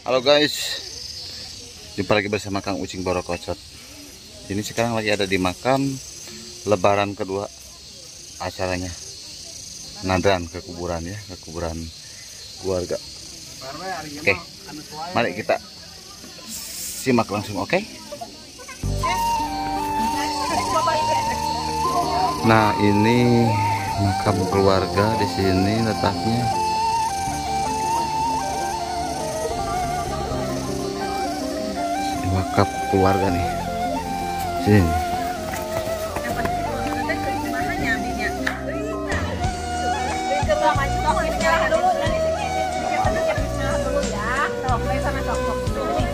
Halo guys, jumpa lagi bersama Kang Ucing Borokocot. Ini sekarang lagi ada di makam Lebaran kedua acaranya. Nadran ke kuburan ya, ke kuburan keluarga. Oke, mari kita simak langsung, oke? Nah, ini makam keluarga di sini letaknya. Makam keluarga nih. Sini.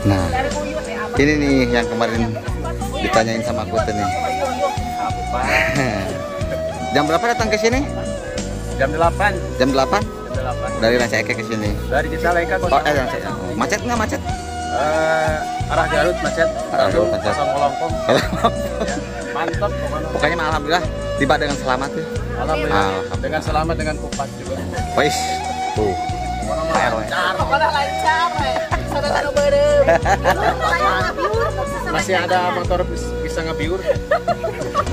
Nah, ini nih yang kemarin ditanyain sama aku nih. Jam berapa datang ke sini? Jam 8. Jam 8? Jam 8. Dari Rancaekek ke sini. Dari Cicalengka. Oh, Rancaekek. Macet nggak macet? Arah Garut macet. Arah Garut macet. Longkong. Ya, mantap pokoknya. Pokoknya alhamdulillah tiba dengan selamat ya. Alhamdulillah. Alhamdulillah. Dengan selamat dengan kupat juga. Wis. Tuh. Lancar. Pokoknya lancar. Masih ada motor bisa ngebiur.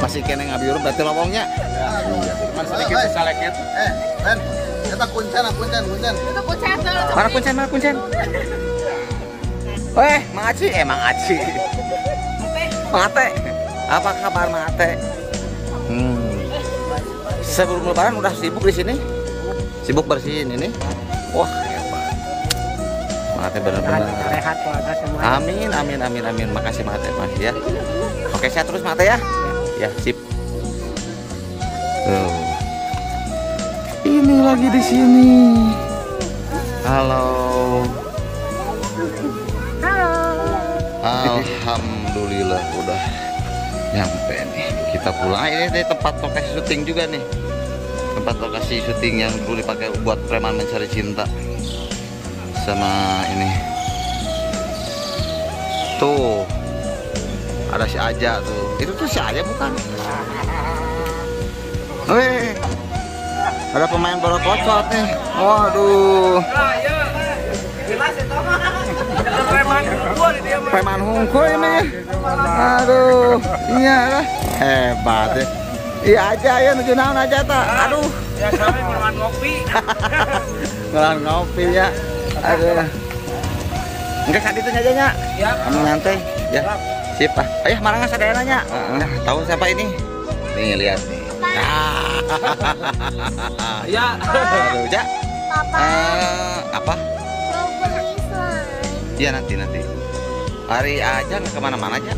Masih kene ngabiur berarti lowongnya. Ya, iya. Cuman sedikit sisa leket. Ren, kita kuncen, kuncen, kuncen. Itu kuncen. Mana kuncen, mana kuncen? Weh, Mang Aci, Mang Aci. Mang Ate. Apa kabar Mang Ate? Sebelum Lebaran udah sibuk di sini? Sibuk bersihin ini? Wah, hebat. Mang Ate benar-benar. Sehat keluarga semua. Amin, amin, amin, amin. Makasih Mang Ate, makasih ya. Oke, sehat terus Mang Ate ya. Ya, sip. Tuh. Ini lagi di sini. Halo. Halo. Alhamdulillah udah nyampe nih. Kita pulang. Ini tempat lokasi syuting juga nih. Tempat lokasi syuting yang dulu dipakai buat Preman Mencari Cinta. Sama ini. Tuh. Ada si Aja tuh. Itu tuh si Aja bukan? Wih. Ada pemain borokocot nih. Waduh. Preman hungkul ini. Aduh, iya lah. Hebat ya. Iya aja ya nuju naon aja ta. Aduh. Ya sampe ngelawan ngopi. Ngelawan ngopi ya. Aduh. Enggak saat itu aja nya. Siap. Kamu nyantai ya. Sip ah. Ayo marangga sadayana nya. Nah, tahu siapa ini? Nih lihat nih. Ya. Aduh, Ja. Papa. Apa? Mau beli slime. Iya nanti. Hari aja nggak kemana-mana aja.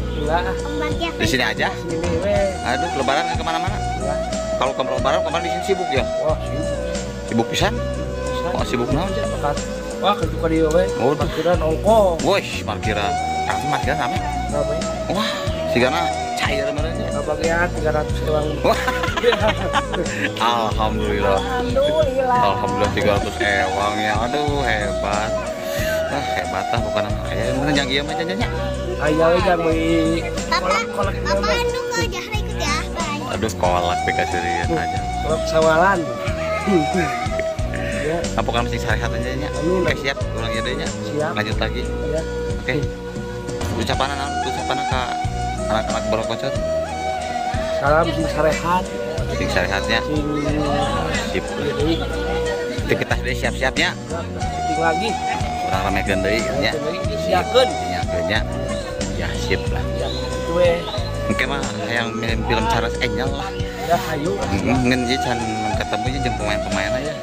Di sini aja. Aduh, Lebaran nggak kemana-mana. Kalau kamu Lebaran kemarin di sini sibuk ya? Wah, sibuk. Sibuk pisan? Oh, sibuk naon aja. Wah, kerja di we. Oh, parkiran ongko. Wih, parkiran. Rame parkiran rame. Rame. Wah, sigana cair merenya. Bagian 300 ewang. Wah. Alhamdulillah. Alhamdulillah. Alhamdulillah 300 ewang ya. Aduh, hebat. Ah, hebat ah bukan aya mun jang ieu mah nya. Aya we jang we. Papa, Papa anu ke Jahra ikut ya. Bye. Aduh, kolak dikasih aja. Kolak sawalan. Ya. Apa kamu sing sarehat aja nya? Oke, siap. Ulang ieu deui nya. Siap. Lanjut lagi. Ya. Oke. Ucapan ke anak-anak borokocot. Salam sing sarehat. Sing sarehatnya. Sip. Kita sudah siap-siapnya. Syuting lagi. Urang ramekeun deui nya. Siapkeun. Siapkeun nya. Ya sip lah. Ya, itu we. Engke mah hayang film Charles Angel lah. Ya hayu. Ngeun ieu can ketemu jeung pemain-pemain aja.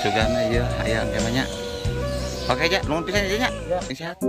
Sugana ieu hayang engke mah nya. Oke ja, nuhun pisan nya. Sing sehat.